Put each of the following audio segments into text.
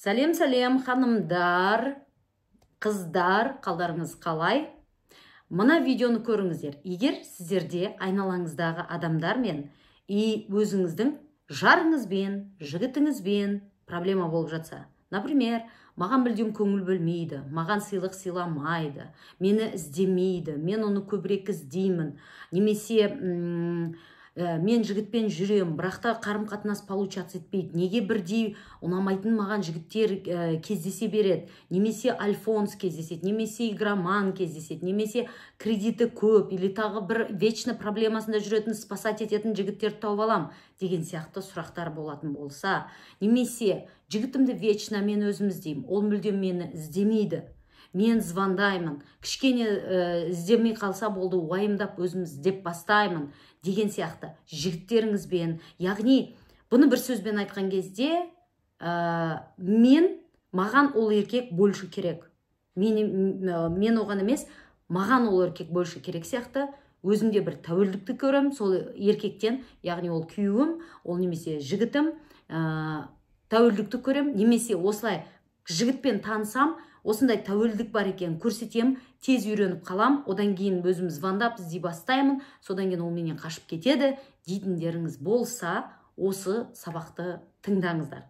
Сәлем, сәлем, ханымдар, қыздар, қалдарыңыз қалай? Мына видеоны көріңіздер. Егер сіздерде айналаңыздағы адамдармен и өзіңіздің жарыңызбен, жігітіңізбен проблема болып жатса, например, маған мүлдем көңіл бөлмейді, маған сыйлық сыйламайды, мені іздемейді, мен оны көбірек іздеймін, немесе мен жігітпен жүрем, бірақ та қарым қатынас получаться етпейді, неге бірдей ұнамайтын маған жігіттер кездесе береді, немесе альфонс кездеседі, немесе игроман кездеседі, немесе кредиті көп или тағы бір вечно проблемасында жүретін, спасать ететін жігіттерді тауып алам деген сияқты сұрақтар болатын болса, немесе жігітімді вечно мен өзім іздеймін, ол мүлдем мені іздемейді, мен звондаймын, кішкене іздемей қалса болды, уайымдап өзім іздеп бастаймын деген сияқты жігіттеріңізбен, яғни бұны бір сөзбен айтқан кезде, мен маған ол еркек больше керек, мен оған емес, маған ол еркек больше керек сияқты, өзімде бір тәуелдікті көремін сол еркектен, яғни ол күйеуім, ол немесе жігітім, тәуелдікті көремін, немесе осылай жігітпен танысам, осындай тәуелдік бар екенін көрсетем, тез үйреніп қалам, одан кейін өзім звондап іздей бастаймын, содан кейін ол менен қашып кетеді дейтіндеріңіз болса, осы сабақты тыңдаңыздар.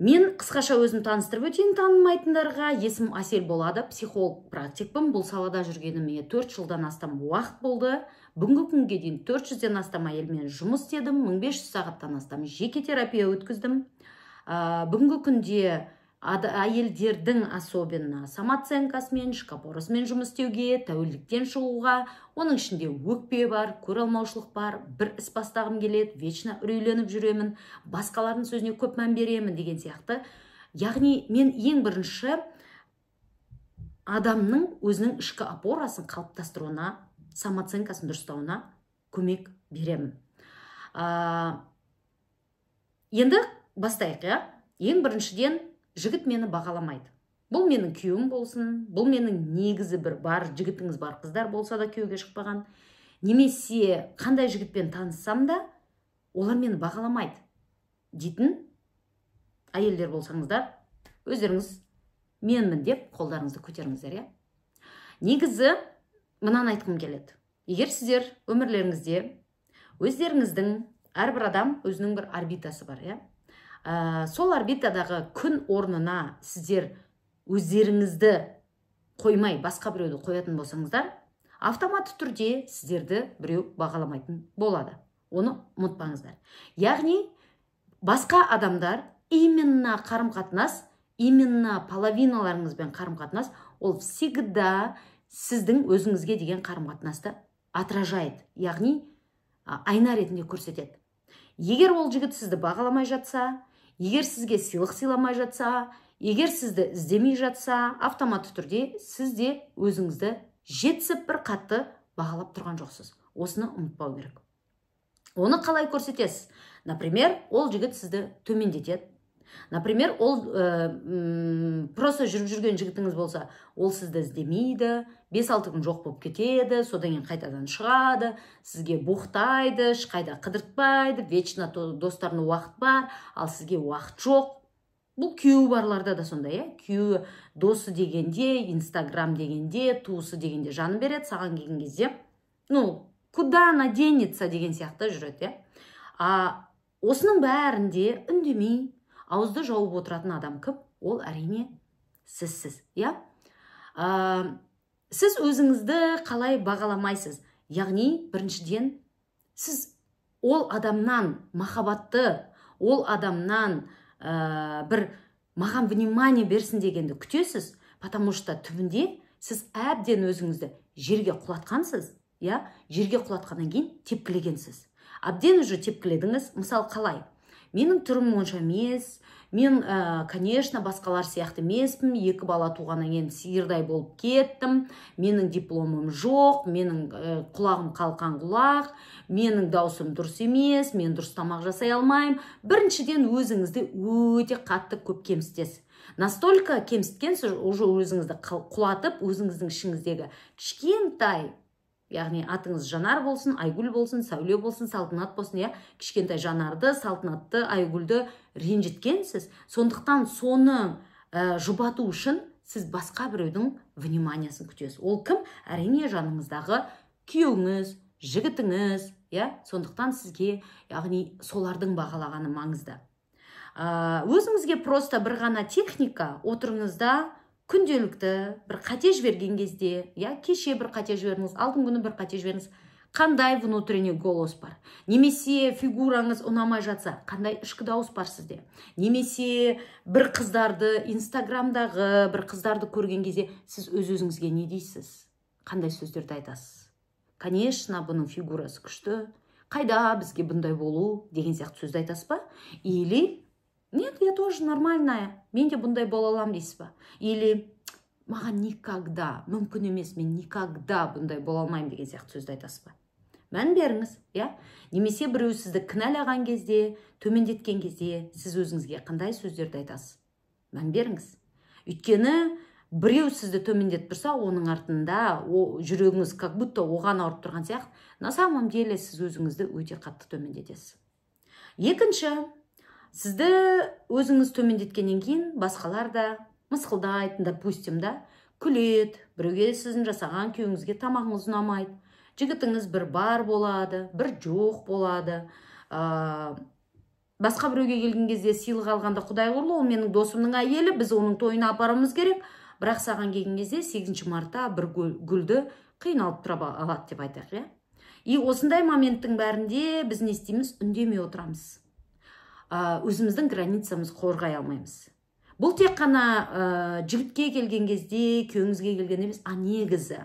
Мен қысқаша өзім таныстырып өтейін танымайтындарға. Есімім Әсел болады, психолог практикпін. Бұл салада жүргеніме 4 жылдан астам уақыт болды. Бүгінгі күнге дейін 400-ден астам әйелмен жұмыс істедім, 1500 сағаттан астам жеке терапия өткіздім. Бүгінгі күнде әйелдердің особенно самооценкасымен, ішкі опорасымен жұмыс істеуге, тәуелдіктен шығуға, оның ішінде өкпе бар, көре алмаушылық бар, бір іс бастағым келеді, вечно үрейленіп жүремін, басқалардың сөзіне көп мән беремін деген сияқты. Яғни мен ең бірінші адамның өзінің ішкі опорасын қалыптастыруына, самооценкасын дұрыстауына көмек беремін. Енді бастайық, иә? Ең біріншіден, жігіт мені бағаламайды. Бұл менің күйеуім болсын, бұл менің негізі бір бар жігітіңіз бар, қыздар болса да күйеуге шықпаған, немесе қандай жігітпен таныссам да, олар мені бағаламайды дейтін әйелдер болсаңыздар, өздеріңіз менмін деп қолдарыңызды көтеріңіздер, иә? Негізі мынаны айтқым келеді. Егер сіздер өмірлеріңізде өздеріңіздің, әрбір адам өзінің бір орбитасы бар, иә? Сол орбитадағы күн орнына сіздер өздеріңізді қоймай басқа біреуді қоятын болсаңыздар, автоматты түрде сіздерді біреу бағаламайтын болады. Оны ұмытпаңыздар. Яғни басқа адамдар именно қарым-қатынас, именно половиналарыңызбен қарым-қатынас, ол всегда сіздің өзіңізге деген қарым-қатынасты отражает, яғни айна ретінде көрсетеді. Егер ол жігіт сізді бағаламай жатса, егер сізге сыйлық сыйламай жатса, егер сізді іздемей жатса, автоматты түрде сіз де өзіңізді жетісіп бір қатты бағалап тұрған жоқсыз. Осыны ұмытпау керек. Оны қалай көрсетесіз? Например, ол жігіт сізді төмендетеді. Например, ол просто жүріп жүрген жігітіңіз болса, ол сізді іздемейді, 5-6 күн жоқ болып кетеді, содан кейін қайтадан шығады, сізге боқтайды, ешқайда қыдыртпайды, вечно достарына уақыт бар, ал сізге уақыт жоқ. Бұл күйеуі барларда да сондай, иә? Күйеуі досы дегенде, Инстаграм дегенде, туысы дегенде жанын береді, саған келген кезде, ну, куда она денется деген сияқты жүреді, иә? А осының бәрінде үндемей, ауызды жауып отыратын адам кім? Ол әрине сізсіз, иә? Сіз өзіңізді қалай бағаламайсыз? Яғни, біріншіден, сіз ол адамнан махаббатты, ол адамнан бір маған внимание берсін дегенді күтесіз, потому что түбінде сіз әбден өзіңізді жерге құлатқансыз, иә? Жерге құлатқаннан кейін тепкілегенсіз. Әбден уже тепкіледіңіз. Мысал қалай? Менің түрім онша емес, мен, конечно, басқалар сияқты емеспін, 2 бала туғаннан кейін сиырдай болып кеттім, менің дипломым жоқ, менің құлағым қалқан құлақ, менің даусым дұрыс емес, мен дұрыс тамақ жасай алмаймын. Біріншіден, өзіңізді өте қатты көп кемсітесіз. Настолько кемсіткенсіз, уже өзіңізді құлатып, өзіңіздің ішіңіздегі кішкентай Яғни атыңыз Жанар болсын, Айгүл болсын, Сәуле болсын, Салтанат болсын, иә, кішкентай Жанарды, Салтанатты, Айгүлді ренжіткенсіз. Сондықтан соны жұбату үшін сіз басқа біреудің вниманиясын күтесіз. Ол кім? Әрине, жаныңыздағы күйеуіңіз, жігітіңіз, иә. Сондықтан сізге, яғни, солардың бағалағаны маңызды. Өзіңізге просто бір ғана техника: отырыңыз да, күнделікті бір қате жіберген кезде, иә, кеше бір қате жібердіңіз, алдыңғы күні бір қате жібердіңіз, қандай внутренний голос бар? Немесе фигураңыз ұнамай жатса, қандай ішкі дауыс бар сізде? Немесе бір қыздарды, инстаграмдағы бір қыздарды көрген кезде сіз өз өзіңізге не дейсіз, қандай сөздерді айтасыз? «Конечно, бұның фигурасы күшті, қайда бізге бұндай болу» деген сияқты сөзді айтасыз ба? Или «Нет, я тоже нормальная, мен де бұндай бола аламын» дейсіз ба? Или «Маған никогда мүмкін емес, мен никогда бұндай бола алмаймын» деген сияқты сөзді айтасыз ба? Мән беріңіз, иә. Немесе біреу сізді кінәлаған кезде, төмендеткен кезде сіз өзіңізге қандай сөздерді айтасыз? Мән беріңіз. Өйткені біреу сізді төмендетіп тұрса, оның артында о, жүрегіңіз как будто оған ауырып тұрған сияқты. На самом деле сіз өзіңізді өте қатты төмендетесіз. Екінші, сізді өзіңіз төмендеткеннен кейін басқалар да мысқылдайды, допустим, да, күледі. Біреуге сіздің жасаған, күйеуіңізге тамағыңыз ұнамайды, жігітіңіз бір бар болады, бір жоқ болады. Басқа біреуге келген кезде, сыйлық алғанда, «Құдай құрлы, ол менің досымның әйелі, біз оның тойына апаруымыз керек», бірақ саған келген кезде 8 мартта бір гүлді қиналып тұра алады деп айтайық, иә. И осындай моменттің бәрінде біз не істейміз? Үндемей отырамыз, өзіміздің границамызды қорғай алмаймыз. Бұл тек қана жігітке келген кезде, күйеуіңізге келгенде емес, а негізі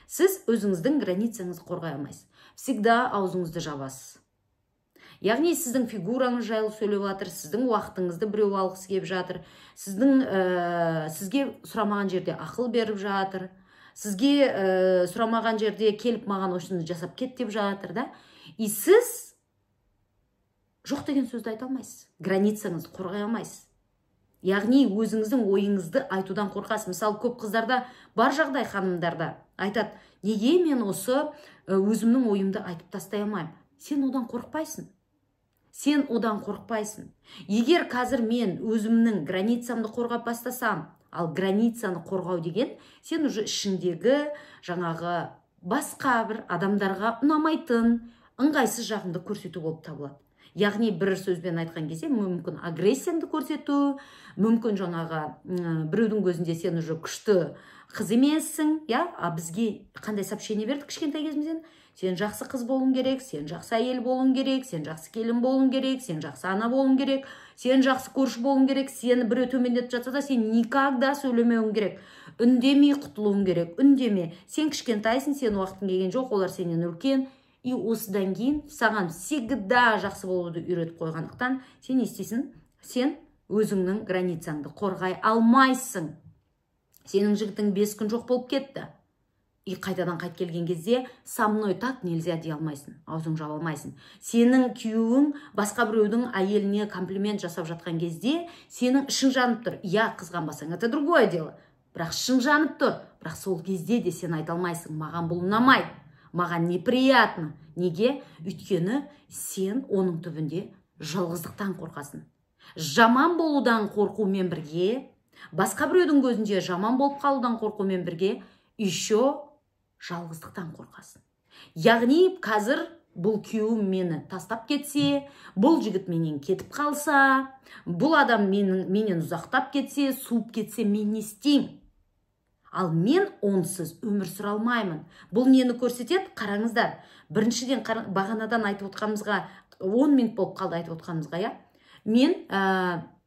сіз өзіңіздің границаңызды қорғай алмайсыз, всегда аузыңызды жабасыз. Яғни сіздің фигураңыз жайлы сөйлеп жатыр, сіздің уақытыңызды біреу алғысы келіп жатыр, сіздің сізге сұрамаған жерде ақыл беріп жатыр, сізге сұрамаған жерде келіп, «Маған осыны жасап кет» деп жатыр да. И сіз жоқ деген сөзді айта алмайсыз, границаңызды қорғай алмайсыз, яғни өзіңіздің ойыңызды айтудан қорқасыз. Мысалы, көп қыздарда бар жағдай, ханымдарда айтады: «Неге мен осы өзімнің ойымды айтып тастай алмаймын?» Сен одан қорықпайсың, сен одан қорықпайсың. Егер қазір мен өзімнің границамды қорғап бастасам, ал границаны қорғау деген сен уже ішіңдегі жаңағы басқа бір адамдарға ұнамайтын ыңғайсыз жағыңды көрсету болып табылады. Яғни бір сөзбен айтқан кезде, мүмкін, агрессияңды көрсету, мүмкін, жаңағы біреудің көзінде сен уже күшті қыз емессің, иә. А бізге қандай сообщение берді кішкентай кезімізден? Сен жақсы қыз болуың керек, сен жақсы әйел болуың керек, сен жақсы келін болуың керек, сен жақсы ана болуың керек, сен жақсы көрші болуың керек. Сені біреу төмендетіп жатса да, сен никогда сөйлемеуің керек, үндемей құтылуың керек. Үндеме, сен кішкентайсың, сен уақытың келген жоқ, олар сенен үлкен. И осыдан кейін саған всегда жақсы болуды үйретіп қойғандықтан, сен не істейсің? Сен өзіңнің границаңды қорғай алмайсың. Сенің жігітің 5 күн жоқ болып кетті, и қайтадан қайтып келген кезде «Со мной так нельзя» дей алмайсың, аузың жаба алмайсың. Сенің күйеуің басқа біреудің әйеліне комплимент жасап жатқан кезде сенің ішің жанып тұр, иә. Қызғанбасаң, это другое дело, бірақ ішің жанып тұр. Бірақ сол кезде де сен айта алмайсың: «Маған бұл ұнамайды, маған неприятно». Неге? Өйткені сен оның түбінде жалғыздықтан қорқасың. Жаман болудан қорқумен бірге, басқа біреудің көзінде жаман болып қалудан қорқумен бірге, еще жалғыздықтан қорқасың. Яғни қазір бұл күйеуім мені тастап кетсе, бұл жігіт менен кетіп қалса, бұл адам менен ұзақтап кетсе, суып кетсе, мен не істеймін? Ал мен онсыз өмір сүре алмаймын. Бұл нені көрсетеді? Қараңыздар, біріншіден, бағанадан айтып отқанымызға 10 минут болып қалды айтып отқанымызға, иә. Мен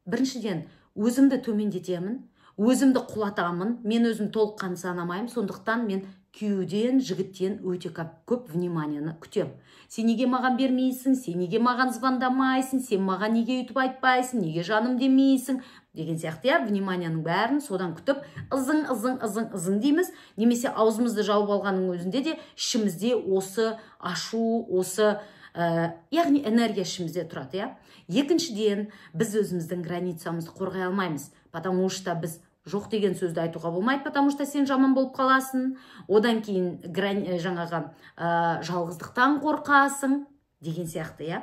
біріншіден, өзімді төмендетемін, өзімді құлатамын, мен өзім толыққанды санамаймын. Сондықтан мен күйеуден, жігіттен өте көп вниманияны күтемін. «Сен неге маған бермейсің? Сен неге маған звондамайсың? Сен маған неге өйтіп айтпайсың? Неге жаным демейсің?» деген сияқты, иә. Вниманияның бәрін содан күтіп, ызың, ызың, ызың, ызың дейміз. Немесе аузымызды жауып алғанның өзінде де ішімізде осы ашу, осы яғни энергия ішімізде тұрады, иә. Екіншіден, біз өзіміздің границамызды қорғай алмаймыз, потому что біз Жоқ деген сөзді айтуға болмайды, потому что сен жаман болып қаласың. Одан кейін жаңағы жалғыздықтан қорқасың деген сияқты, иә.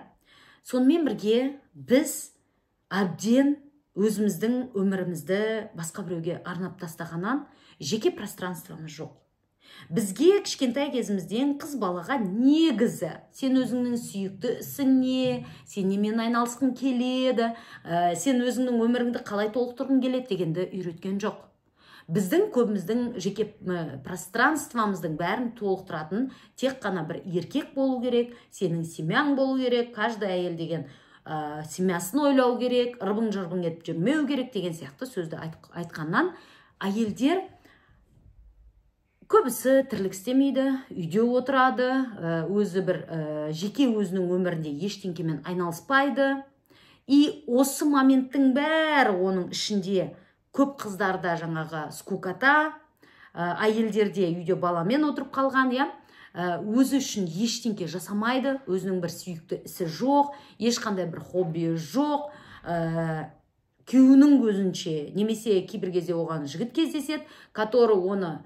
Сонымен бірге біз әбден өзіміздің өмірімізді басқа біреуге арнап тастағаннан жеке пространствомыз жоқ. Бізге кішкентай кезімізден қыз балаға негізі сен өзіңнің сүйікті ісің не, сен немен айналысқың келеді, сен өзіңнің өміріңді қалай толықтырғың келеді дегенді үйреткен жоқ. Біздің көбіміздің жеке пространствомыздың бәрін толықтыратын тек қана бір еркек болу керек, сенің семьяң болу керек, каждый әйел деген семьясын ойлау керек, ырбың жырбың етіп жүрмеу керек деген сияқты сөзді айтқаннан әйелдер көбісі тірлік істемейді, үйде отырады, өзі бір жеке өзінің өмірінде ештеңкемен айналыспайды. И осы моменттің бәрі оның ішінде көп қыздарда жаңағы скукота, әйелдерде үйде баламен отырып қалған, иә, өзі үшін ештеңке жасамайды, өзінің бір сүйікті ісі жоқ, ешқандай бір хоббиі жоқ, күйеуінің көзінше, немесе кейбір кезде оған жігіт кездеседі, который оны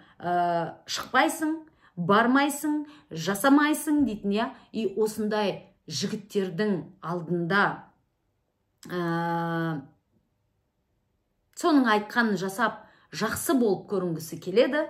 шықпайсың, бармайсың, жасамайсың дейтін, иә. И осындай жігіттердің алдында соның айтқанын жасап, жақсы болып көрінгісі келеді,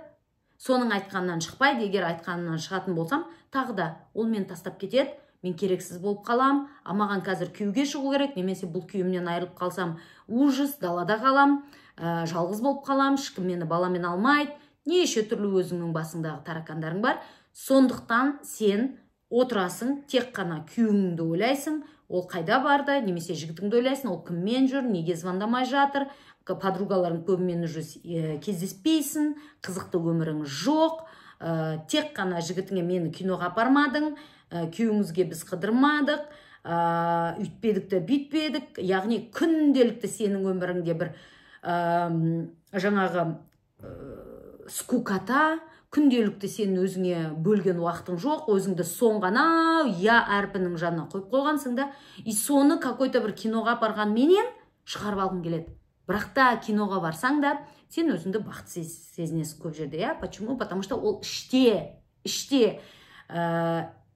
соның айтқанынан шықпайды. Егер айтқанынан шығатын болсам, тағы да ол мені тастап кетеді, мен керексіз болып қалам, а маған қазір күйеуге шығу керек, немесе бұл күйеуімнен айырылып қалсам, ужас, далада қалам, жалғыз болып қалам, ешкім мені баламен алмайды, неше түрлі өзіңнің басыңдағы таракандарың бар. Сондықтан сен отырасың, тек қана күйеуіңді ойлайсың, ол қайда барды, немесе жігітіңді ойлайсың, ол кіммен жүр, неге звондамай жатыр, подругаларың көбімен уже кездеспейсің, қызықты өмірің жоқ, тек қана жігітіңе мені киноға апармадың, күйеуіңізге біз қыдырмадық, үйтпедік те бүйтпедік, яғни күнделікті сенің өміріңде бір жаңағы скукота, күнделікті сен өзіңе бөлген уақытың жоқ, өзіңді соңғы анау я әрпінің жанына қойып қойғансың да, и соны какой-то бір киноға апарған менен шығарып алғың келеді. Бірақ та киноға барсаң да, сен өзіңді бақытсыз сезінесің көп жерде, иә. Почему? Потому что ол іште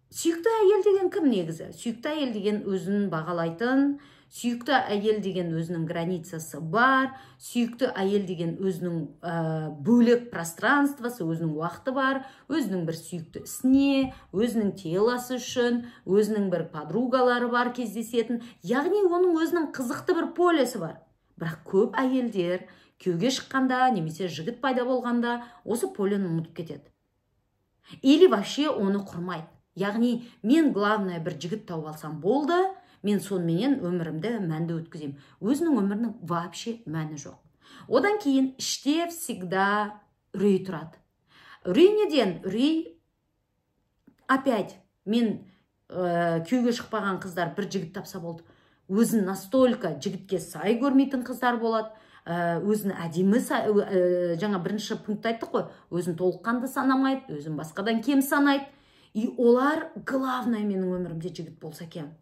сүйікті әйел деген кім негізі? Сүйікті әйел деген өзін бағалайтын, сүйікті әйел деген өзінің границасы бар, сүйікті әйел деген өзінің бөлек пространствосы, өзінің уақыты бар, өзінің бір сүйікті ісіне, өзінің телосы үшін, өзінің бір подругалары бар кездесетін, яғни оның өзінің қызықты бір полесі бар. Бірақ көп әйелдер күйеуге шыққанда немесе жігіт пайда болғанда осы полені ұмытып кетеді. Или вообще оны құрмайды. Яғни мен главное бір жігіт тауып алсам болды, мен соныменен өмірімді мәнді өткіземін. Өзінің өмірінің вообще мәні жоқ. Одан кейін іште всегда үрей тұрады. Үрей неден? Үрей опять мен күйеуге шықпаған қыздар бір жігіт тапса болды. Өзін настолько жігітке сай көрмейтін қыздар болады. Өзін әдемі, жаңа бірінші пунктта айттық қой, өзін толыққанды санамайды, өзін басқадан кем санайды. И олар главное менің өмірімде жігіт болса екен.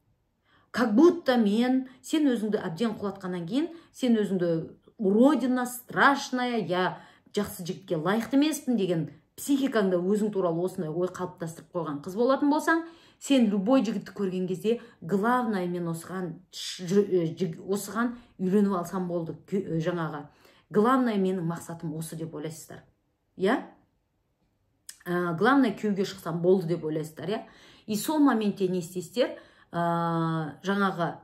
Как будто мен, сен өзіңді әбден құлатқаннан кейін, сен өзіңді уродина, страшная, я жақсы жігітке лайықты емеспін деген психикаңда өзің туралы осындай ой қалыптастырып қойған қыз болатын болсаң, сен любой жігітті көрген кезде главное мен осыған үйленіп алсам болды, жаңағы. Главное менің мақсатым осы деп ойлайсыздар. Иә? Главное күйеуге шықсам болды деп ойлайсыздар, иә? И сол моментте не істейсіздер? Жаңағы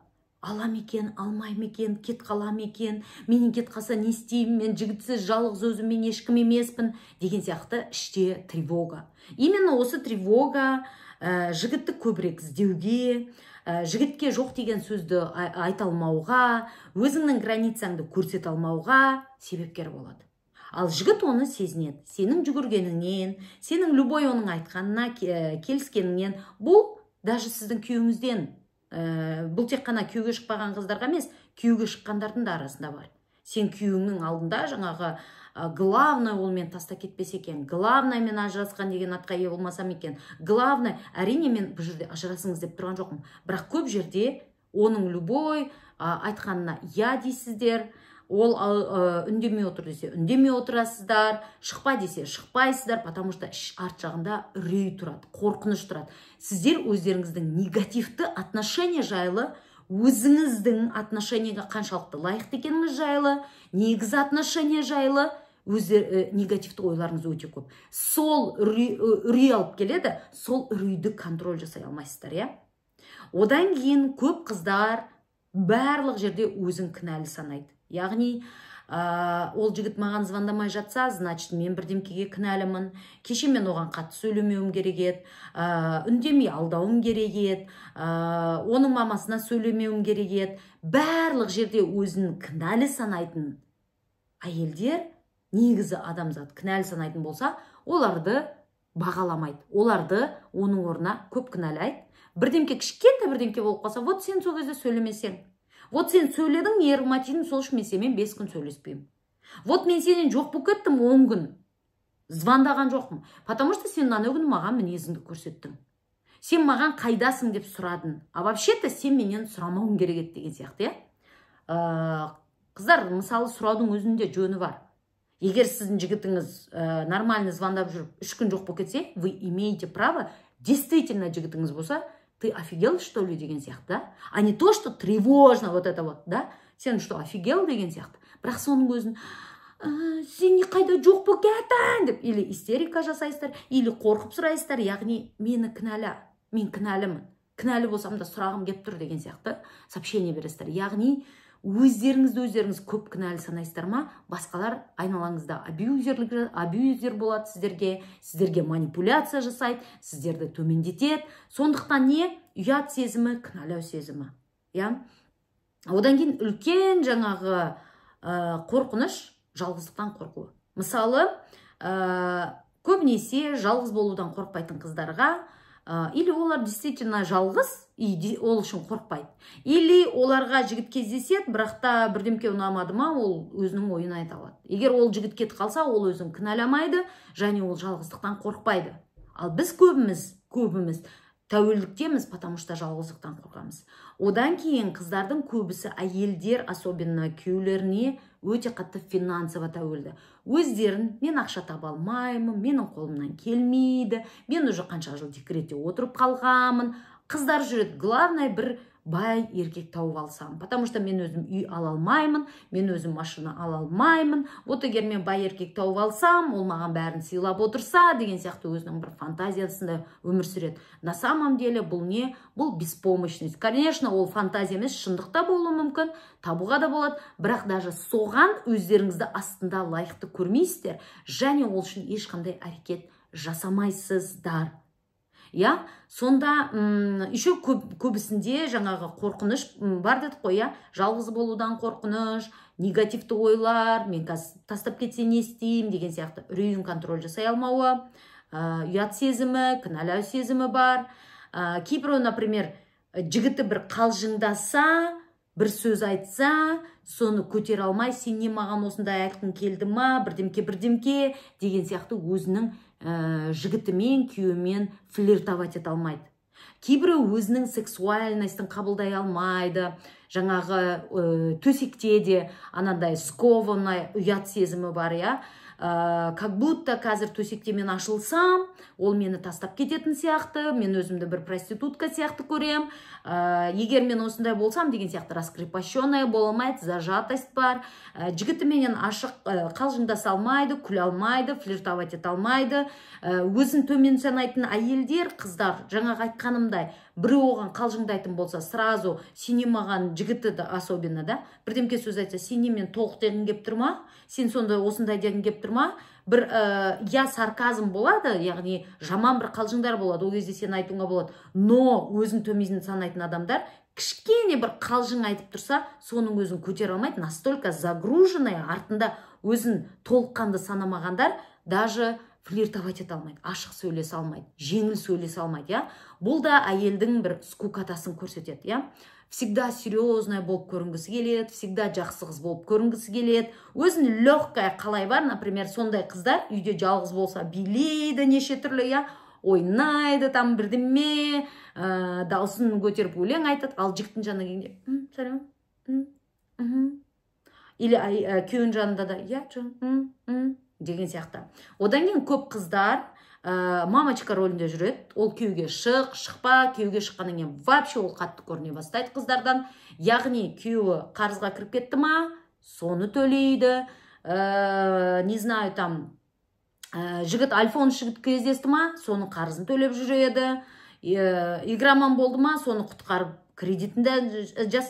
алам екен, алмайм екен, кет қалам екен, менен кет қалса не істеймін, мен жігітсіз жалғыз өзім, мен ешкім емеспін деген сияқты іште тревога. Именно осы тревога жігітті көбірек іздеуге, жігітке жоқ деген сөзді айта алмауға, өзіңнің границаңды көрсете алмауға себепкер болады. Ал жігіт оны сезінеді. Сенің жүгіргеніңнен, сенің любой оның айтқанына келіскеніңнен, бұл даже сіздің күйеуіңізден, бұл тек қана күйеуге шықпаған қыздарға емес, күйеуге шыққандардың да арасында бар. Сен күйеуіңнің алдында жаңағы главное ол мен таста кетпесе екен, главное мен ажырасқан деген атқа ие болмасам екен, главное, әрине мен бұл жерде ажырасыңыз деп тұрған жоқпын, бірақ көп жерде оның любой айтқанына я дейсіздер, Ол үндемей отыр десе, үндемей отырасыздар, шықпа десе, шықпайсыздар, потому что арт жағында үрей тұрады, қорқыныш тұрады. Сіздер өздеріңіздің негативті отношение жайлы, өзіңіздің отношение ге қаншалықты лайықты екеніңіз жайлы, негізі отношение жайлы өздер негативті ойларыңыз өте көп. Сол үрей алып келеді, сол үрейді контроль жасай алмайсыздар, иә. Одан кейін көп қыздар барлық жерде өзін кінәлі санайды. Яғни ол жігіт маған звондамай жатса, значит, мен бірдемкеге кінәлімін. Кеше мен оған қатты сөйлемеуім керек еді, үндемей алдауым керек еді, оның мамасына сөйлемеуім керек еді. Барлық жерде өзін кінәлі санайтын әйелдер, негізі адамзат кінәлі санайтын болса, оларды бағаламайды, оларды оның орнына көп кінәлайды. Бірдемке, кішкентай бірдемке болып қалса: «Вот сен сол кезде сөйлемесең, вот сен сөйледің, нервыма тидің, сол үшін мен сенімен 5 күн сөйлеспеймін. Вот мен сенен жоқ болып кеттім, 10 күн звондаған жоқпын, потому что сен ана күні маған мінезіңді көрсеттің, сен маған қайдасың деп сұрадың, а вообще то сен менен сұрамауың керек еді» деген сияқты, иә. Қыздар, мысалы, сұраудың өзінде жөні бар. Егер сіздің жігітіңіз нормально звондап жүріп, 3 күн жоқ болып кетсе, вы имеете право, действительно жігітіңіз болса, «Ты офигел, что ли?» деген сияқты, да, а не то что тревожно вот это вот, да, «Сен что, офигел?» деген сияқты. Бірақ соның өзін «Сен не, қайда жоқ болып кеттің?» деп или истерика жасайсыздар, или қорқып сұрайсыздар. Яғни мені кінәла, мен кінәлімін, кінәлі болсам да, сұрағым келіп тұр деген сияқты сообщение бересіздер. Яғни өздеріңізді өздеріңіз көп кінәлі санайсыздар ма, басқалар айналаңызда абьюзер болады сіздерге, сіздерге манипуляция жасайды, сіздерді төмендетеді. Сондықтан не, ұят сезімі, кінәлау сезімі, иә. Одан кейін үлкен жаңағы қорқыныш, жалғыздықтан қорқу. Мысалы, көбінесе жалғыз болудан қорықпайтын қыздарға, или олар действительно жалғыз и ол үшін қорықпайды, или оларға жігіт кездеседі, бірақ та бірдемке ұнамады ма, ол өзінің ойын айта алады. Егер ол жігіт кетіп қалса, ол өзін кінәламайды және ол жалғыздықтан қорықпайды. Ал біз көбіміз тәуелдіктеміз, потому что жалғыздықтан қорқамыз. Одан кейін қыздардың көбісі, әйелдер особенно, күйеулеріне өте қатты финансово тәуелді. Өздерін «Мен ақша таба алмаймын, менің қолымнан келмейді, мен уже қанша жыл декретте отырып қалғанмын». Қыздар жүреді: «Главное, бір бай еркек тауып алсам, потому что мен өзім үй ала алмаймын, мен өзім машина ала алмаймын. Вот егер мен бай еркек тауып алсам, ол маған бәрін сыйлап отырса» деген сияқты өзінің бір фантазиясында өмір сүреді. На самом деле бұл не? Бұл беспомощность. Конечно, ол фантазия емес, шындықта болуы мүмкін, табуға да болады, бірақ даже соған өздеріңізді астында лайықты көрмейсіздер және ол үшін ешқандай әрекет жасамайсыздар, иә. Сонда еще көбісінде жаңағы қорқыныш бар дедік қой, иә: жалғыз болудан қорқыныш, негативті ойлар, мен қазір тастап кетсе, не істеймін деген сияқты, үрейін контроль жасай алмауы, ұят сезімі, кінәлау сезімі бар. Кейбіреу, например, жігіті бір қалжыңдаса, бір сөз айтса, соны көтере алмай: «Сен не, маған осындай айтқың келді ма?» бірдемке бірдемке деген сияқты өзінің жігітімен, күйеуімен флиртовать ете алмайды. Кейбіреу өзінің сексуальность ін қабылдай алмайды, жаңағы төсекте де анандай скованный ұят сезімі бар, иә, как будто қазір төсекте мен ашылсам, ол мені тастап кететін сияқты, мен өзімді бір проститутка сияқты көрем, егер мен осындай болсам деген сияқты, раскрепощенная бола алмайды, зажатость бар. Жігітіменен ашық қалжыңдаса алмайды, күле алмайды, флиртовать ете алмайды. Өзін төмен санайтын әйелдер, қыздар, жаңағы айтқанымдай, біреу оған қалжыңдайтын болса, сразу «Сен не маған», жігіті де особенно да, бірдемке сөз айтса: «Сен не, мен толық дегің келіп тұр ма? Сен сондай осындай дегің келіп тұр ма?» Бір я сарказм болады, яғни жаман бір қалжыңдар болады, ол кезде сен айтуыңа болады. Но өзін төмен санайтын адамдар кішкене бір қалжың айтып тұрса, соның өзін көтере алмайды, настолько загруженная артында. Өзін толыққанды санамағандар даже флиртовать ете алмайды, ашық сөйлесе алмайды, жеңіл сөйлесе алмайды, иә. Бұл да әйелдің бір скукота сын көрсетеді, иә. Всегда серьезная болып көрінгісі келеді, всегда жақсы қыз болып көрінгісі келеді, өзін легкая қалай бар. Например, сондай қыздар үйде жалғыз болса, билейді неше түрлі, иә, ойнайды там бірдеме, дауысын көтеріп өлең айтады. Ал жігіттің жанына келгенде: «Сәлем». Или күйеуінің жанында да «иә, жан» деген сияқты. Одан кейін көп қыздар мамочка рөлінде жүреді. Ол күйеуге шық, шықпа, күйеуге шыққаннан кейін вообще ол қатты көріне бастайды қыздардан. Яғни күйеуі қарызға кіріп кетті ма, соны төлейді, не знаю, там жігіт, альфонс жігіт кездесті ма, соның қарызын төлеп жүреді, игроман болды ма, соны құтқарып, кредитін де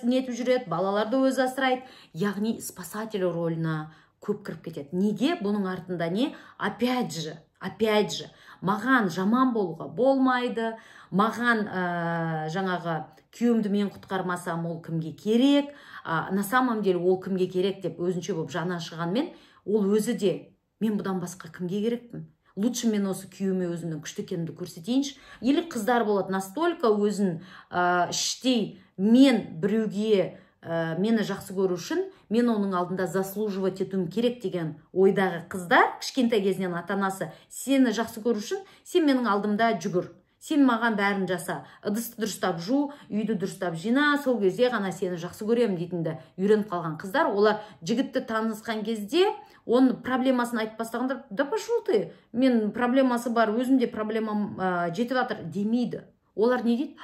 нетіп жүреді, балаларды өзі асырайды. Яғни спасатель рөліне көп кіріп кетеді. Неге? Бұның артында не? Опять же, маған жаман болуға болмайды, маған жаңағы күйеуімді мен құтқармасам, ол кімге керек? На самом деле ол кімге керек деп өзінше болып жаны ашығанмен, ол өзі де: «Мен бұдан басқа кімге керекпін? Лучше мен осы күйеуіме өзімнің күшті екенімді көрсетейінші». Или қыздар болады настолько өзін іштей: «Мен біреуге, мені жақсы көру үшін мен оның алдында заслуживать етуім керек» деген ойдағы қыздар. Кішкентай кезінен ата анасы: «Сені жақсы көру үшін сен менің алдымда жүгір, сен маған бәрін жаса, ыдысты дұрыстап жу, үйді дұрыстап жина, сол кезде ғана сені жақсы көремін» дейтінді үйреніп қалған қыздар, олар жігітті танысқан кезде, оның проблемасын айтып бастағанда: «Да пошел ты, мен проблемасы бар, өзімде проблемам жетіп жатыр» демейді. Олар не дейді?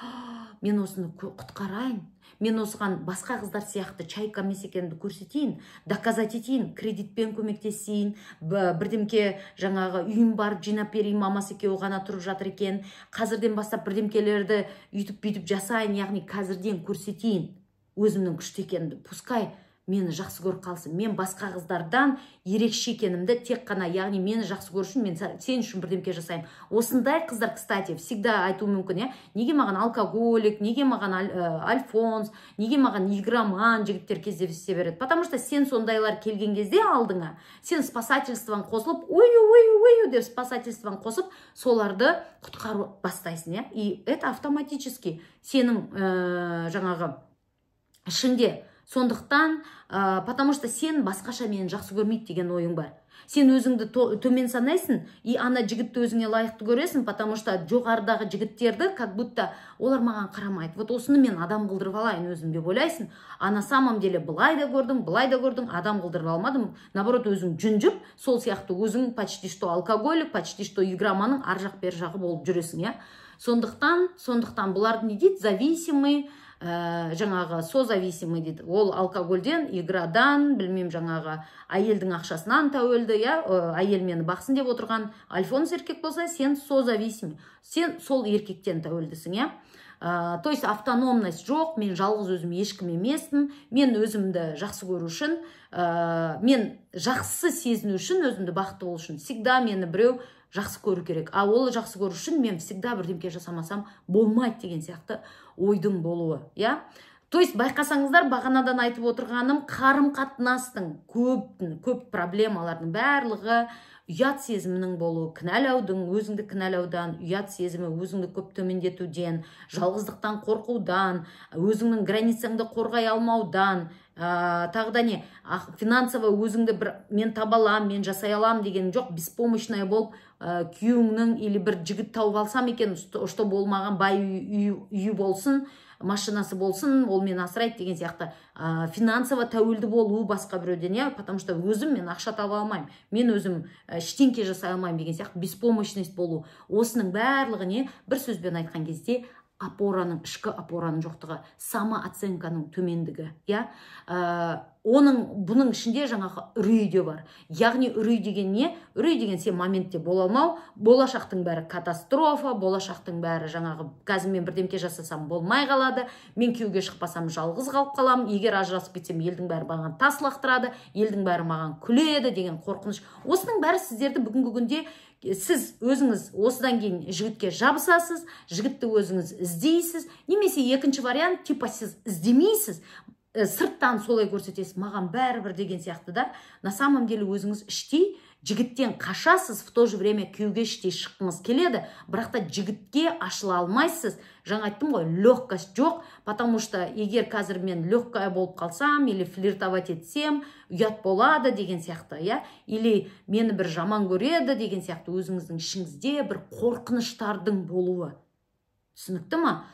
«Мен осыны құтқарайын, мен осыған басқа қыздар сияқты чайка емес екенімді көрсетейін, доказать етейін, кредитпен көмектесейін, бірдемке, жаңағы үйін барып жинап берейін, мамасы екеуі ғана тұрып жатыр екен, қазірден бастап бірдемкелерді үйтіп бүйтіп жасайын, яғни қазірден көрсетейін өзімнің күшті екенімді, пускай мені жақсы көріп қалсын, мен басқа қыздардан ерекше екенімді тек қана, яғни мені жақсы көру үшін мен сен үшін бірдемке жасаймын». Осындай қыздар, кстати, всегда айтуы мүмкін, иә: «Неге маған алкоголик, неге маған альфонс, неге маған игроман жігіттер кездесе береді?» Потому что сен сондайлар келген кезде алдыңа, сен спасательствоң қосылып, «ой, ой, ой» деп, спасательствоң қосып, соларды құтқару бастайсың, иә. И это автоматически сенің жаңағы ішіңде. Сондықтан потому что сен басқаша мені жақсы көрмейді деген ойың бар, сен өзіңді төмен санайсың и ана жігітті өзіңе лайықты көресің, потому что жоғарыдағы жігіттерді как будто олар маған қарамайды, вот осыны мен адам қылдырып алайын өзім деп ойлайсың. А на самом деле былай да көрдің, былай да көрдің, адам қылдырып алмадың, наоборот, өзің жүнжіп, сол сияқты өзің почти что алкоголик, почти что игроманның ар жақ бер жағы болып жүресің, иә. Сондықтан бұларды не дейді? Зависимый, жаңағы созависимый дейді. Ол алкогольден, иградан, білмеймін, жаңағы әйелдің ақшасынан тәуелді, иә. Әйел мені бақсын деп отырған альфонс еркек болса, сен созависимый, сен сол еркектен тәуелдісің, иә. То есть автономность жоқ, мен жалғыз өзім ешкім емеспін, мен өзімді жақсы көру үшін, мен жақсы сезіну үшін, өзімді бақытты болу үшін всегда мені біреу жақсы көру керек, а ол жақсы көру үшін мен всегда бірдеңке жасамасам болмайды деген сияқты ойдың болуы, иә. То есть байқасаңыздар, бағанадан айтып отырғаным, қарым қатынастың көп көп проблемалардың барлығы ұят сезімінің болуы, кінәлаудың, өзіңді кінәлаудан, ұят сезімі, өзіңді көп төмендетуден, жалғыздықтан қорқудан, өзіңнің границаңды қорғай алмаудан, тағы да не, финансово өзіңді бір мен таба аламын, мен жасай аламын деген жоқ, беспомощная болып, күйеуіңнің или бір жігіт тауып алсам екен, чтобы ол маған бай, үйі болсын, машинасы болсын, ол мені асырайды деген сияқты, финансово тәуелді болу басқа біреуден, иә. Потому что өзім мен ақша таба алмаймын, мен өзім ештеңке жасай алмаймын деген сияқты беспомощность болу. Осының барлығы не? Бір сөзбен айтқан кезде, опораның, ішкі опораның жоқтығы, самооценканың төмендігі, иә. Оның, бұның ішінде жаңағы үрей де бар. Яғни үрей деген не? Үрей деген сен моментте бола алмау, болашақтың бәрі катастрофа, болашақтың бәрі жаңағы қазір мен бірдемке жасасам, болмай қалады, мен күйеуге шықпасам, жалғыз қалып қаламын, егер ажырасып кетсем, елдің бәрі маған тас лақтырады, елдің бәрі маған күледі деген қорқыныш. Осының бәрі сіздерді бүгінгі күнде, сіз өзіңіз осыдан кейін жігітке жабысасыз, жігітті өзіңіз іздейсіз немесе екінші вариант, типа сіз іздемейсіз, сырттан солай көрсетесіз, маған бәрібір деген сияқты да. На самом деле өзіңіз іштей жігіттен қашасыз, в то же время күйеуге іштей шыққыңыз келеді, бірақ та жігітке ашыла алмайсыз. Жаңа айттым ғой, легкость жоқ, потому что егер қазір мен легкая болып қалсам или флиртовать етсем, ұят болады деген сияқты, иә, или мені бір жаман көреді деген сияқты өзіңіздің ішіңізде бір қорқыныштардың болуы. Түсінікті ма?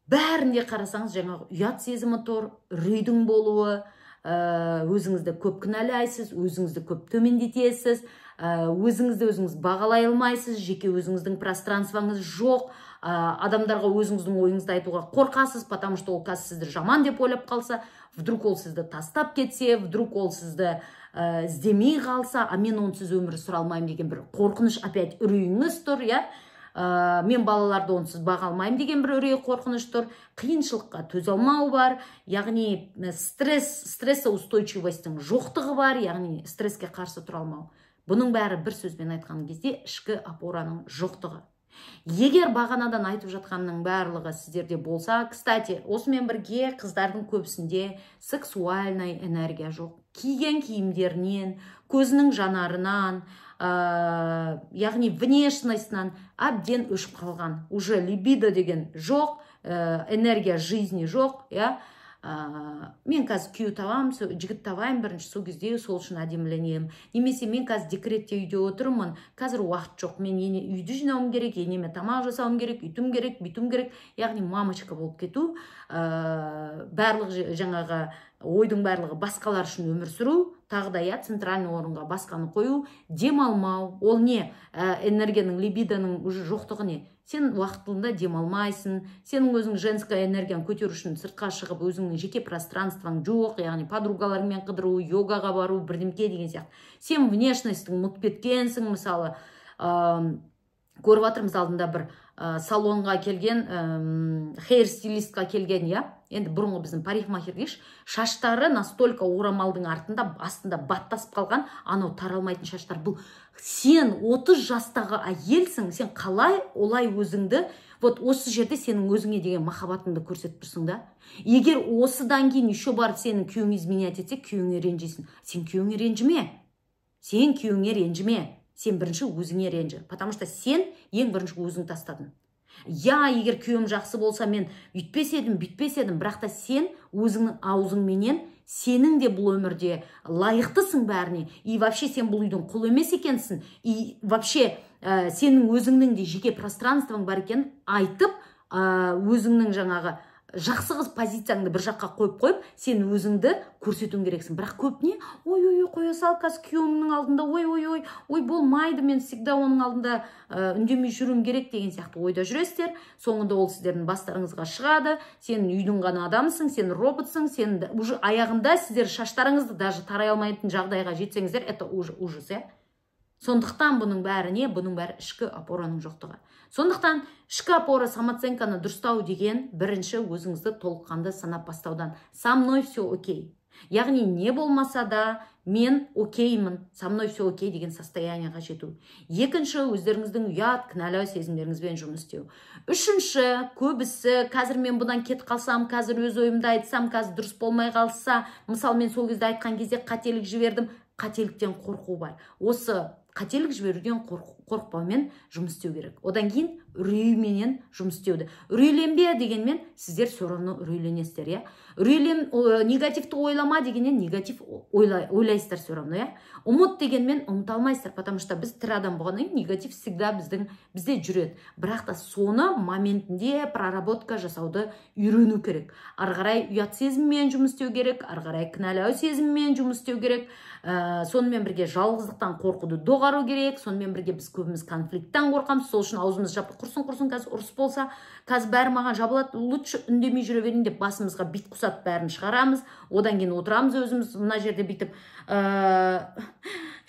Бәрінде қарасаңыз, жаңағы ұят сезімі тұр, үрейдің болуы. Өзіңізді көп кінәлайсыз, өзіңізді көп төмендетесіз, өзіңізді өзіңіз бағалай алмайсыз, жеке өзіңіздің пространствоңыз жоқ, адамдарға өзіңіздің ойыңызды айтуға қорқасыз, потому что ол қазір сізді жаман деп ойлап қалса, вдруг ол сізді тастап кетсе, вдруг ол сізді іздемей қалса, а мен онсыз өмір сүре алмаймын деген бір қорқыныш, опять үрейіңіз тұр, иә. Мен балаларды онсыз баға алмаймын деген бір үрей, қорқыныш тұр. Қиыншылыққа төзе алмау бар, яғни стрессоустойчивость тің жоқтығы бар, яғни стресске қарсы тұра алмау. Бұның бәрі бір сөзбен айтқан кезде ішкі опораның жоқтығы. Егер бағанадан айтып жатқанның барлығы сіздерде болса, кстати, осымен бірге қыздардың көбісінде сексуальный энергия жоқ. Киген киімдерінен, көзінің жанарынан, яғни внешность ынан әбден өшіп қалған. Уже либидо деген жоқ, энергия жизни жоқ, иә. Мен қазір күйеу табамын, жігіт табайын бірінші, сол кезде сол үшін әдеміленемін. Немесе мен қазір декретте үйде отырмын, қазір уақыт жоқ, мен ене үйді жинауым керек, енеме тамақ жасауым керек, үйтуім керек, бүйтуім керек. Яғни мамочка болып кету, барлық жаңағы ойдың барлығы басқалар үшін өмір сүру, тағы да, иә, центральный орынға басқаны қою, демалмау. Ол не? Энергияның, либидоның уже жоқтығы не? Сен уақытында демалмайсың, сенің өзің женская энергияны көтеру үшін сыртқа шығып, өзіңнің жеке пространствоң жоқ, яғни подругаларыңмен қыдыру, йогаға бару, бірдемке деген сияқты. Сен внешность ің ұмытып кеткенсің. Мысалы, көріп жатырмыз, алдында бір салонға келген, хейр стилистқа келген, иә, енді бұрынғы біздің парикмахер дейікші, шаштары настолько орамалдың артында, астында баттасып қалған, анау таралмайтын шаштар. Бұл сен 30 жастағы әйелсің, сен қалай олай өзіңді, вот осы жерде сенің өзіңе деген махаббатыңды көрсетіп тұрсың да. Егер осыдан кейін еще барып сенің күйеуің изменять етсе, күйеуіңе ренжисің. Сен күйеуіңе ренжіме, сен күйеуіңе ренжіме, сен бірінші өзіңе ренжі, потому что сен ең бірінші өзің тастадың. Я, егер күйеуім жақсы болса, мен үйтпес едім, бүйтпес едім. Бірақ та сен өзіңнің аузыңменен сенің де бұл өмірде лайықтысың бәріне, и вообще сен бұл үйдің құлы емес екенсің, и вообще сенің өзіңнің де жеке пространствоң бар екенін айтып, өзіңнің жаңағы жақсы қыз позицияңды бір жаққа қойып, сен өзіңді көрсетуің керексің. Бірақ көп не: «Ой, ой, ой, қоя сал, қазір күйеуімнің алдында, ой, ой, ой, ой, болмайды, мен всегда оның алдында үндемей жүруім керек» деген сияқты ойда жүресіздер. Соңында ол сіздердің бастарыңызға шығады. Сен үйдің ғана адамысың, сен роботсың, сен уже аяғында сіздер шаштарыңызды даже тарай алмайтын жағдайға жетсеңіздер, это уже ужас, иә. Сондықтан бұның бәрі не? Бұның бәрі ішкі опораның жоқтығы. Сондықтан ішкі опора, самооценка ны дұрыстау деген бірінші өзіңізді толыққанды санап бастаудан. Со мной все окей, яғни не болмаса да мен океймін, со мной все окей деген состояние ға жету. Екінші, өздеріңіздің ұят, кінәлау сезімдеріңізбен жұмыс істеу. Үшінші, көбісі қазір мен бұдан кетіп қалсам, қазір өз ойымды айтсам, қазір дұрыс болмай қалса, мысалы, мен сол кезде айтқан кезде қателік жібердім, қателіктен қорқу бар. Осы қателік жіберуден қорықпаумен жұмыс істеу керек. Одан кейін үрейменен жұмыс істеуді. Үрейленбе дегенмен, сіздер все равно үрейленесіздер, иә. Үрейлен, негативті ойлама дегеннен негатив ойлайсыздар все равно, иә. Ұмыт дегенмен ұмыта алмайсыздар, потому что біз тірі адам болғаннан кейін негатив всегда бізде жүреді. Бірақ та соны моментінде проработка жасауды үйрену керек. Ары қарай ұят сезіммен жұмыс істеу керек, ары қарай кінәлау сезімімен жұмыс істеу керек. Сонымен бірге жалғыздықтан қорқуды доғару керек. Сонымен бірге біз көбіміз конфликттен қорқамыз, сол үшін аузымыз жапып, құрсын, құрсын, қазір ұрыс болса, қазір бәрі маған жабылады, лучше үндемей жүре берейін деп басымызға бит құсап бәрін шығарамыз. Одан кейін отырамыз өзіміз мына жерде бүйтіп,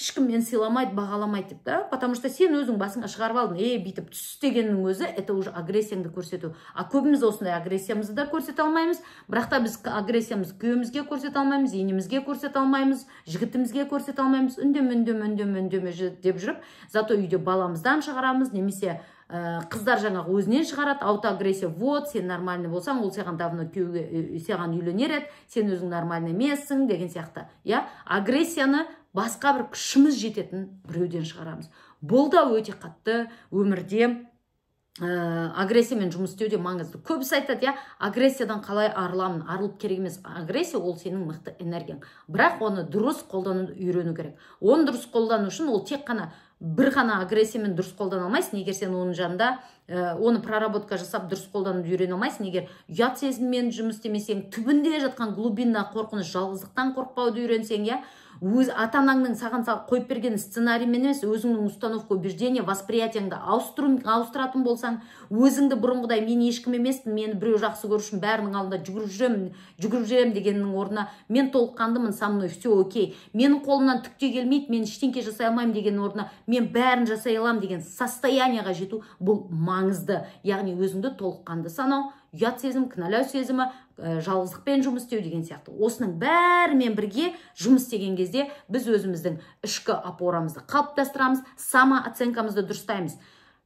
ешкім мені сыйламайды, бағаламайды деп та, потому что сен өзің басыңа шығарып алдың. Ей, бүйтіп түс дегеннің өзі это уже агрессияңды көрсету. А көбіміз осындай агрессиямызды да көрсете алмаймыз. Бірақ та біз агрессиямызды күйеуімізге көрсете алмаймыз, енемізге көрсете алмаймыз, жігітімізге көрсете алмаймыз. Үндеме, үндеме, үндеме, үндеме деп жүріп, зато үйде баламыздан шығарамыз немесе қыздар жаңағы өзінен шығарады аутоагрессия. Вот сен нормальный болсаң, ол саған давно күйеуге, саған үйленер еді, сен өзің нормальный емессің деген сияқты, иә. Агрессияны басқа бір күшіміз жететін біреуден шығарамыз. Бұл да өте қатты өмірде агрессиямен жұмыс істеу де маңызды. Көбісі айтады, иә, агрессиядан қалай арыламын? Арылып керек емес. Агрессия ол сенің мықты энергияң, бірақ оны дұрыс қолдануды үйрену керек. Оны дұрыс қолдану үшін ол тек қана Бір ғана агрессиямен дұрыс қолдана алмайсың, егер сен оның жанында оны проработка жасап, дұрыс қолдануды үйрене алмайсың, егер ұят сезіммен жұмыс істемесең, түбінде жатқан глубинный қорқыныш, жалғыздықтан қорықпауды үйренсең, иә, өз ата анаңның саған қойып берген сценариймен емес, өзіңнің установка, убеждение, восприятиеңді ауыстыратын болсаң, өзіңді бұрынғыдай «мен ешкім емеспін, мені біреу жақсы көру үшін бәрінің алдында жүгіріп жүремін, жүгіріп жүремін» дегеннің орнына «мен толыққандымын, со мной все окей», «менің қолымнан түк те келмейді, мен ештеңке жасай алмаймын» дегеннің орнына «мен бәрін жасай аламын» деген состояниеға жету, бұл маңызды. Яғни өзіңді толыққанды санау, ұят сезім, кінәлау сезімі, жалғыздықпен жұмыс істеу деген сияқты, осының бәрімен бірге жұмыс істеген кезде біз өзіміздің ішкі опорамызды қалыптастырамыз, самооценкамызды дұрыстаймыз.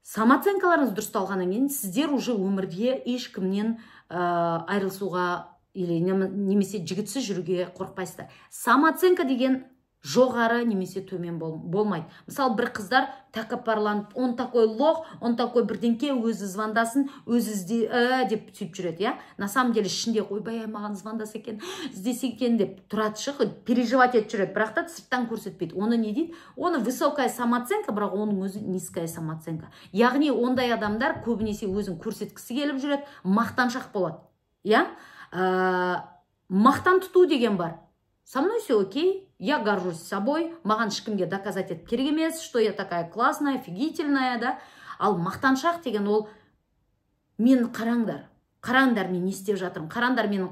Самооценкаларыңыз дұрысталғаннан кейін сіздер уже өмірде ешкімнен айырылысуға или немесе жігітсіз жүруге қорықпайсыздар. Самооценка деген жоғары немесе төмен болмайды. Мысалы, бір қыздар тәкаппарланып, «он такой лох, он такой бірдеңке, өзі звондасын, өзі ізде» деп сөйтіп жүреді, иә. На самом деле ішінде «ойбай, маған звондаса екен, іздесе екен» деп тұрады шы, переживать етіп жүреді, бірақ та сырттан көрсетпейді. Оны не дейді? Оны высокая самооценка, бірақ оның өзі низкая самооценка. Яғни ондай адамдар көбінесе өзін көрсеткісі келіп жүреді, мақтаншақ болады, иә. Мақтан тұту деген бар: со мной все окей, я горжусь собой, маған ешкімге доказать етіп керек емес, что я такая классная, офигительная, да. Ал мақтаншақ деген ол «мен, қараңдар, қараңдар, мен не істеп жатырмын, қараңдар, менің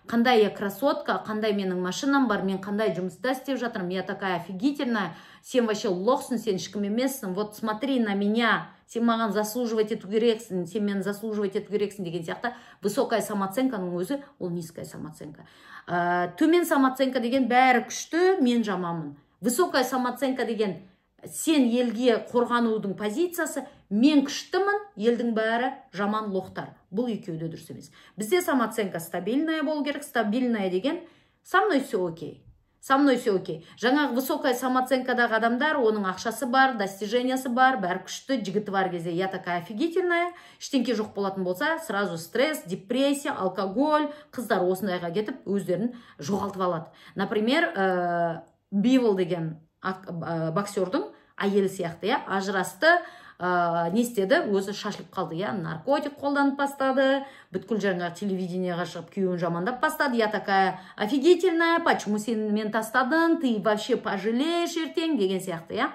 қандай я красотка, қандай менің машинам бар, мен қандай жұмыста істеп жатырмын, я такая офигительная, сен вообще лохсың, сен ешкім емессің, вот смотри на меня, сен маған заслуживать ету керексің, сен мені заслуживать ету керексің» деген сияқты. Высокая самооценканың өзі ол низкая самооценка. Төмен самооценка деген бәрі күшті, мен жаманмын. Высокая самооценка деген сен елге қорғанудың позициясы: мен күштімін, елдің бәрі жаман, лохтар. Бұл екеуі де дұрыс емес. Бізде самооценка стабильная болу керек. Стабильная деген со мной все окей, со мной все окей. Жаңағы высокая самооценкадағы адамдар, оның ақшасы бар, достижениясы бар, бәрі күшті, жігіті бар кезде «я такая офигительная», ештеңке жоқ болатын болса, сразу стресс, депрессия, алкоголь. Қыздар осындайға кетіп, өздерін жоғалтып алады. Например, Бивол деген боксердің әйелі сияқты, иә, ажырасты, не істеді? Өзі шашылып қалды, иә, наркотик қолданып бастады, бүткіл жаңағы телевидениеға шығып, күйеуін жамандап бастады: «Я такая офигительная, почему сен мені тастадың, ты вообще пожалеешь ертең» деген сияқты, иә.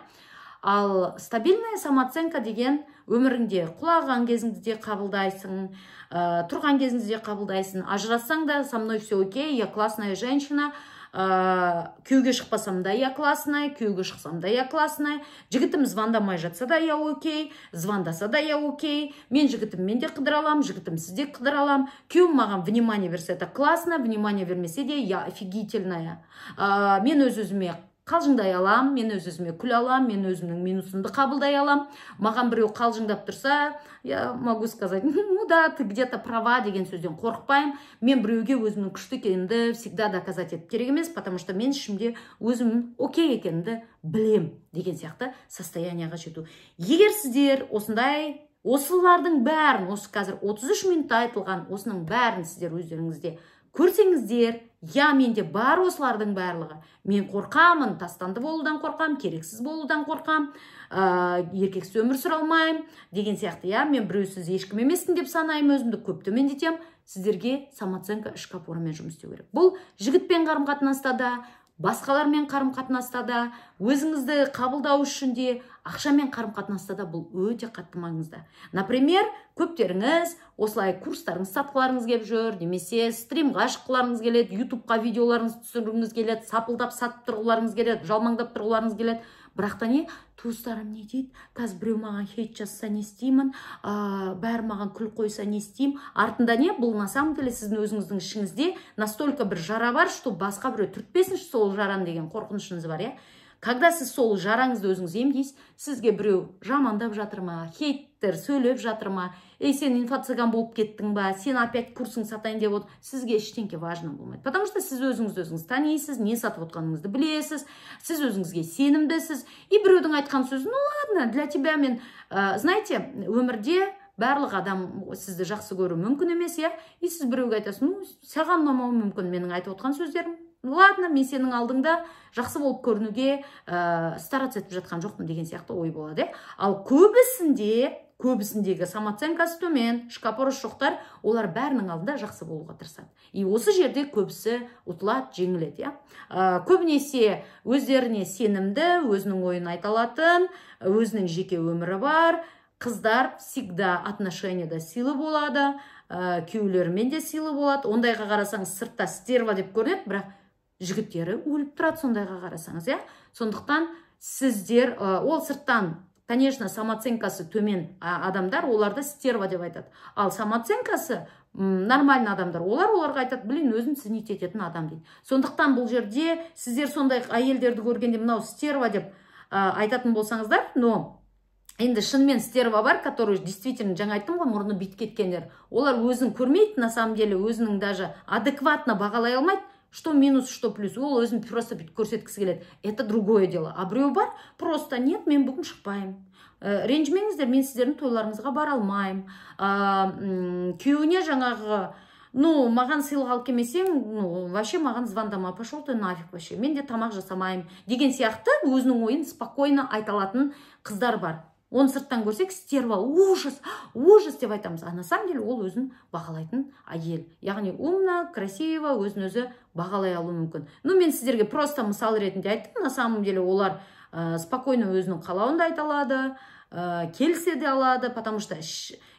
Ал стабильная самооценка деген өміріңде құлаған кезіңді де қабылдайсың, тұрған кезіңді де қабылдайсың, ажырассаң да «со мной все окей, я классная женщина», күйеуге шықпасам да, я классная, күйеуге шықсам да, я классная, жігітім звондамай жатса да, я окей, звондаса да, я окей, мен жігітіммен де қыдыра аламын, жігітімсіз де қыдыра аламын, күйеуім маған внимание берсе, это классно, внимание бермесе де, я офигительная, мен өз өзіме қалжыңдай аламын, мен өз өзіме күле аламын, мен өзімнің минусымды қабылдай аламын, маған біреу қалжыңдап тұрса, я могу сказать: «Ну да, ты где то права» деген сөзден қорықпаймын, мен біреуге өзімнің күшті екенімді всегда доказать етіп керек емес, потому что мен ішімде өзім окей екенімді білем деген сияқты состояниеға жету. Егер сіздер осындай, осылардың бәрін, осы қазір 33 минутта айтылған осының бәрін сіздер өздеріңізде көрсеңіздер, я, менде бар осылардың барлығы, мен қорқамын, тастанды болудан қорқамын, керексіз болудан қорқамын, еркексіз өмір сүре алмаймын деген сияқты, иә, мен біреусіз ешкім емеспін деп санаймын, өзімді көп төмендетемін, сіздерге самооценка, ішкі опорамен жұмыс істеу керек. Бұл жігітпен қарым қатынаста да, басқалармен қарым қатынаста да, өзіңізді қабылдау үшін де, ақшамен қарым қатынаста да бұл өте қатты маңызды. Например, көптеріңіз осылай курстарыңызды сатқыларыңыз келіп жүр немесе стримға шыққыларыңыз келеді, ютубқа видеоларыңызды түсіргіңіз келеді, сапылдап сатып тұрғыларыңыз келеді, жалмаңдап тұрғыларыңыз келеді. Бірақ та не, туыстарым не дейді, қазір біреу маған хейт жазса, не істеймін, бәрі маған күліп қойса, не істеймін? Артында не? Бұл на самом деле сіздің өзіңіздің ішіңізде настолько бір жара бар, что басқа біреу түртпесінші сол жараны деген қорқынышыңыз бар, иә. Когда сіз сол жараңызды өзіңіз емдейсіз, сізге біреу жамандап жатыр ма, хейттер сөйлеп жатыр ма, «ей, сен инфо-цыган болып кеттің ба, сен опять курсың сатайын деп отыр», сізге ештеңке важно болмайды, потому что сіз өзіңізді өзіңіз танисыз, не сатып отқаныңызды білесіз, сіз өзіңізге сенімдісіз. И біреудің айтқан сөзі «ну ладно, для тебя мен», знаете, өмірде барлық адам сізді жақсы көруі мүмкін емес, иә. И сіз біреуге айтасыз: «Ну, саған ұнамауы мүмкін менің айтып отқан сөздерім». Ладно, мен сенің алдыңда жақсы болып көрінуге стараться етіп жатқан жоқпын деген сияқты ой болады, иә. Ал көбісіндегі самооценкасы төмен, ішкі опорасы жоқтар, олар бәрінің алдында жақсы болуға тырысады. И осы жерде көбісі ұтылады, жеңіледі, иә. Көбінесе өздеріне сенімді, өзінің ойын айта алатын, өзінің жеке өмірі бар қыздар всегда отношенияда сыйлы болады, күйеулерімен де сыйлы болады. Ондайға қарасаңыз, сыртта стерва деп көрінеді, бірақ жігіттері өліп тұрады сондайға қарасаңыз, иә. Сондықтан сіздер, ол сырттан, конечно, самооценкасы төмен адамдар, оларды стерва деп айтады. Ал самооценкасы нормальный адамдар, олар оларға айтады: «Блин, өзін ценить ететін адам», – дейді. Сондықтан бұл жерде сіздер сондай әйелдерді көргенде мынау стерва деп айтатын болсаңыздар, но енді шынымен стерва бар, который действительно, жаңа айттым ғой, мұрны бүйтіп кеткендер, олар өзін көрмейді, на самом деле өзінің даже адекватно бағалай алмайды, что минус, что плюс. Ол өзін просто бүйтіп көрсеткісі келеді, это другое дело. А біреу бар, просто: «Нет, мен бүгін шықпаймын, ренжімеңіздер, мен сіздердің тойларыңызға бара алмаймын». Күйеуіне жаңағы: «Ну, маған сыйлық алып келмесең, ну, вообще маған звондама, пошел ты нафиг, вообще мен де тамақ жасамаймын» деген сияқты өзінің ойын спокойно айта алатын қыздар бар. Оны сырттан көрсек, стерва, ужас, ужас деп айтамыз. А на самом деле ол өзін бағалайтын әйел, яғни умно, красиво өзін өзі бағалай алуы мүмкін. Ну, мен сіздерге просто мысал ретінде айттым. На самом деле олар спокойно өзінің қалауын да айта алады, келісе де алады, потому что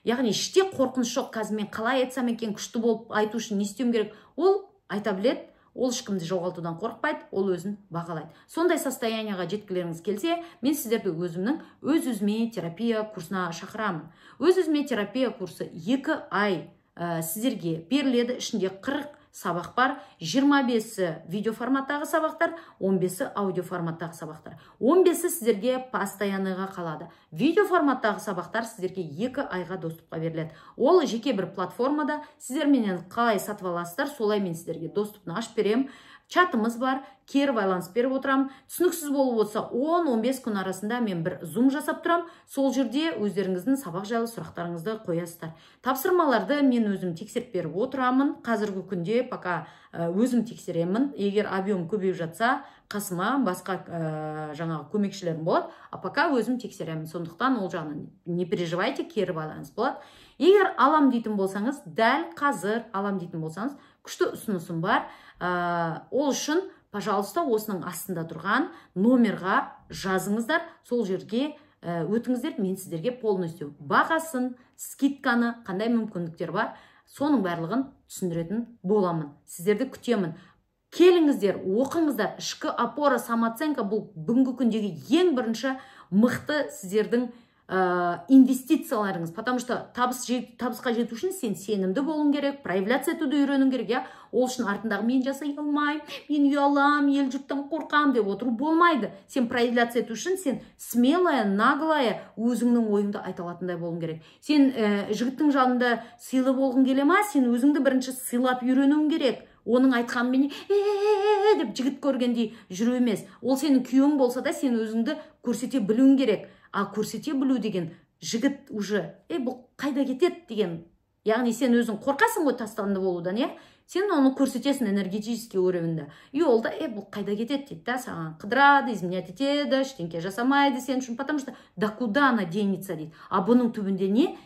яғни іште қорқыныш жоқ: қазір мен қалай айтсам екен, күшті болып айту үшін не істеуім керек. Ол айта біледі, ол ешкімді жоғалтудан қорықпайды, ол өзін бағалайды. Сондай состояниеға жеткілеріңіз келсе, мен сіздерді өзімнің өз өзіме терапия курсына шақырамын. Өз өзіме терапия курсы 2 ай сіздерге беріледі. Ішінде 40 сабақ бар: 25-і видео форматтағы сабақтар, 15-і аудио форматтағы сабақтар. 15-і сіздерге постоянныйға қалады. Видео форматтағы сабақтар сіздерге 2 айға доступқа беріледі. Ол жеке бір платформада, сіздер менен қалай сатып аласыздар, солай мен сіздерге доступын ашып беремін. Чатымыз бар, кері байланыс беріп отырамын. Түсініксіз болып отырса, 10-15 күн арасында мен бір зум жасап тұрамын. Сол жерде өздеріңіздің сабақ жайлы сұрақтарыңызды қоясыздар. Тапсырмаларды мен өзім тексеріп беріп отырамын. Қазіргі күнде пока өзім тексеремін. Егер объем көбейіп жатса, қасыма басқа жаңағы көмекшілерім болады, а пока өзім тексеремін. Сондықтан ол жағынан не переживайте, кері байланыс болады. Егер алам дейтін болсаңыз, дәл қазір алам дейтін болсаңыз, күшті ұсынысым бар. Ол үшін, пожалуйста, осының астында тұрған номерға жазыңыздар, сол жерге өтіңіздер. Мен сіздерге полностью бағасын, скидканы, қандай мүмкіндіктер бар, соның барлығын түсіндіретін боламын. Сіздерді күтемін, келіңіздер, оқыңыздар. Ішкі опора, самооценка – бұл бүгінгі күндегі ең бірінші мықты сіздердің инвестицияларыңыз, потому что табысқа жету үшін сен сенімді болуың керек, проявляться етуді үйренуің керек, иә. Ол үшін артындағы «мен жасай алмаймын, мен ұяламын, ел жұрттан қорқамын» деп отыру болмайды. Сен проявляться ету үшін сен смелая, наглая, өзіңнің ойыңды айта алатындай болуың керек. Сен жігіттің жанында сыйлы болғың келе ма? Сен өзіңді бірінші сыйлап үйренуің керек. Оның айтқанымен е деп жігіт көргендей жүру емес. Ол сенің күйеуің болса да, сен өзіңді көрсете білуің керек. А көрсете білу деген жігіт уже: «Ей, бұл қайда кетеді?» деген. Яғни сен өзің қорқасың ғой тастанды болудан, иә. Сен оны көрсетесің, энергетический уровеньді, и ол да: «Е, бұл қайда кетеді?» – дейді да, саған қыдырады, изменять етеді, ештеңке жасамайды сен үшін, потому что «да куда она денется?» дейді. А бұның түбінде не?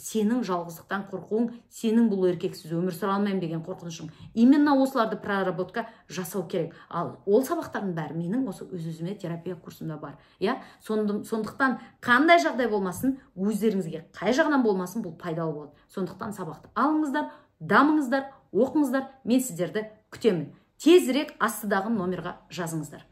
Сенің жалғыздықтан қорқуың, сенің бұл еркексіз өмір сүре алмаймын деген қорқынышың. Именно осыларды проработка жасау керек. Ал ол сабақтардың бәрі менің осы өз өзіме терапия курсымда бар, иә. Сондықтан қандай жағдай болмасын, өздеріңізге қай жағынан болмасын, бұл пайдалы болады. Сондықтан сабақты алыңыздар, дамыңыздар, оқыңыздар. Мен сіздерді күтемін. Тезірек астыдағы номерға жазыңыздар.